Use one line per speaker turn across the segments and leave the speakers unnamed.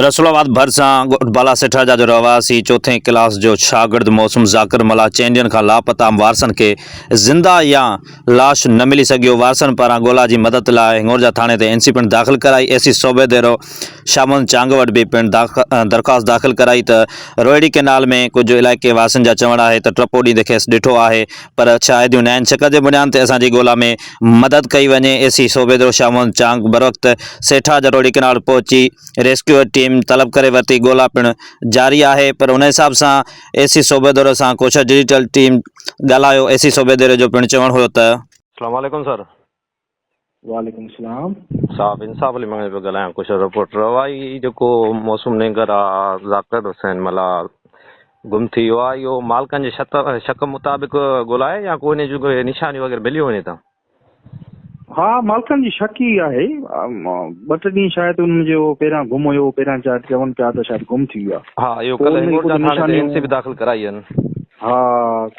رسول آباد ڀرسان ڳوٺ بالا سيٺارجا جو رهواسي چوٿين ڪلاس جو شاگرد موسم ذاڪر ملاح چئن ڏينهن کان لاپتا وارثن کي زنده يا لاش نه ملي سگهيو وارثن پاران ڳولا جي مدد لاء هڱورجا ٿاڻي تي اين سي پڻ داخل ڪرائي اي سي صوبيديرو شاهمحمد چانگ وٽ به پڻ درخواست داخل ڪرائي ته روهڙي ڪئنال ۾ ڪجهه علائقي واسين جا چوڻ آهي ته ٽپو ڏيندي کيس ڏٺو آهي پر شاهديون ناهن شڪ جي بنياد تي اسان جي ڳولا ۾ مدد ڪئي وڃي اي سي صوبيدرو شاهه محمد چانگ بروقت سيٺاج روهڙي ڪئنال پهچي ريسڪيو ٽيم طلب ڪري ورتي ڳولا پڻ جاري آهي پر ان حساب سان اي سي صوبيدرو سان ڪوشش ڊجيٽل ٽيم ڳالهايو اي سي صوبيدري جو پڻ چوڻ هيو ته.
اسلام عليڪم سر.
وعليڪم السلام.
صاحب انصاف علي مڱڻيجو پيو ڳالهايان ڪوشش رپورٽر اها ئي جيڪو موسم نينگر آ ذاڪر حسين ملاح گم ٿي ويو آ اهو مالڪن جي شڪ شڪ مطابق ڳولائي يا ڪو ان جون ڪي نشانيون وغيره مليون وڃي ته.
ها مالڪن جي شڪ ئي آهي ٻه ٽي ڏينهن شايد انهن جو پهريان گم هيو پهريان شايد چون پيا ته شايد گم ٿي ويو آ.
ها اهو
پوء
ڪلهه
انهن کي
هنگورجا
ڪجهه
ٿاڻي تي اين
نشانيون
سي به داخل ڪرائي آهن.
ها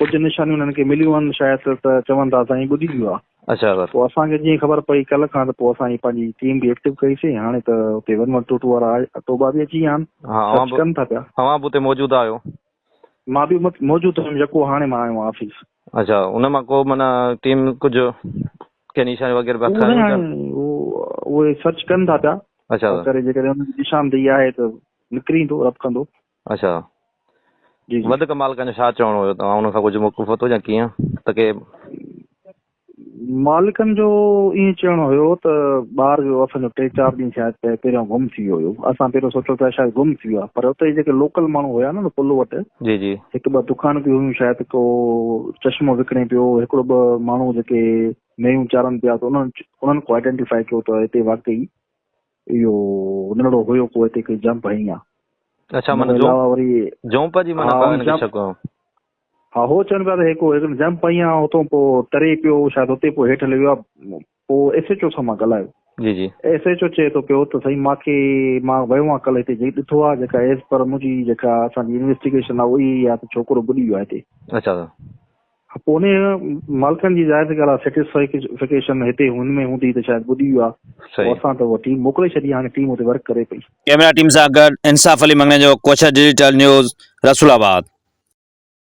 ڪجهه نشانيون انهن کي مليون آهن شايد ته چون ٿا اسان جي ٻڌي ويو آ.
اڇا سر.
پوء اسان کي جيئن خبر پئي ڪلهه کان ته پوء اسان جي پنهنجي ٽيم به ايڪٽو ڪئي سين هاڻي ته اتي ون ون ٽو ٽو وارا ٽوٻا به اچي ويا آهن
ها اوهان
سرچ
به
ڪن ٿا پيا.
اوهان به اتي موجود آهيو.
مان به موجود هيم يڪو هاڻي مان آيو آهيان آفيس.
اڇا ان مان ڪو معنيٰ ٽيم ڪجهه ڪي نشانيون وغيره به هٿ
اهو
آيون
نه
ڇا؟
اهو اهي سرچ ڪن ٿا پيا
اڇا سر.
ڪري جيڪڏهن انهن جي نشاندهي آهي ته نڪري ايندو رب ڪندو.
اڇا
جي جي.
وڌيڪ مالڪن جو ڇا چوڻ هيو توهان انهن کان ڪجهه موقف ورتو يا ڪيئن ته ڪي.
مالڪن جو ائين چوڻ هيو ته ٻار جو اسان جو ٽي چار ڏينهن شايد پهريون گم ٿي ويو هيو اسان پهريون سوچيو پيا شايد گم ٿي ويو آهي پر اتي جيڪي لوڪل ماڻهو هيا نه پل وٽ
جي جي.
هڪ ٻه دڪان به هيون شايد ڪو چشمو وڪڻي پيو هڪڙو ٻه ماڻهو جيڪي ميون چارن پيا ته انهن انهن ڪو آئيڊينٽيفائي ڪيو ته هتي واقعي اهو ننڍڙو هيو ڪو هتي ڪي جمپ هنئي آ.
اڇا
ان
معنيٰ
کان علاوه وري
جونپ جي معنيٰ
ها
ڪا
ان
هن کي
جمپ
شڪ هو.
ها هو چون پيا ته هڪ هڪ جمپ هنئي آ اتو پوء تري پيو شايد اتي پوء هيٺ هليو ويو آ پوء ايس ايڇ او سان مان ڳالهايو.
جي جي.
ايس ايڇ او چئي ٿو پيو ته سائين مان کي مان ويو آهيان ڪلهه هتي جي ڏٺو آ جيڪا ايز پر منهنجي جيڪا اسان جي انويسٽيگيشن آ اها ئي آ ته ڇوڪرو ٻڏي ويو آ هتي.
اڇا.
پوء انهيء مالڪن جي ظاهر سي ڳالهه آهي سيٽسفڪيشن هتي هن ۾ هوندي ته شايد ٻڏي ويو آهي پوء اسان ته اها ٽيم موڪلي ڇڏي هاڻي ٽيم اتي ورڪ ڪري پئي.
ڪئميرا ٽيم سان گڏ انصاف علي مڱڻيجو، ڪوشش ڊجيٽل نيوز، رسول آباد.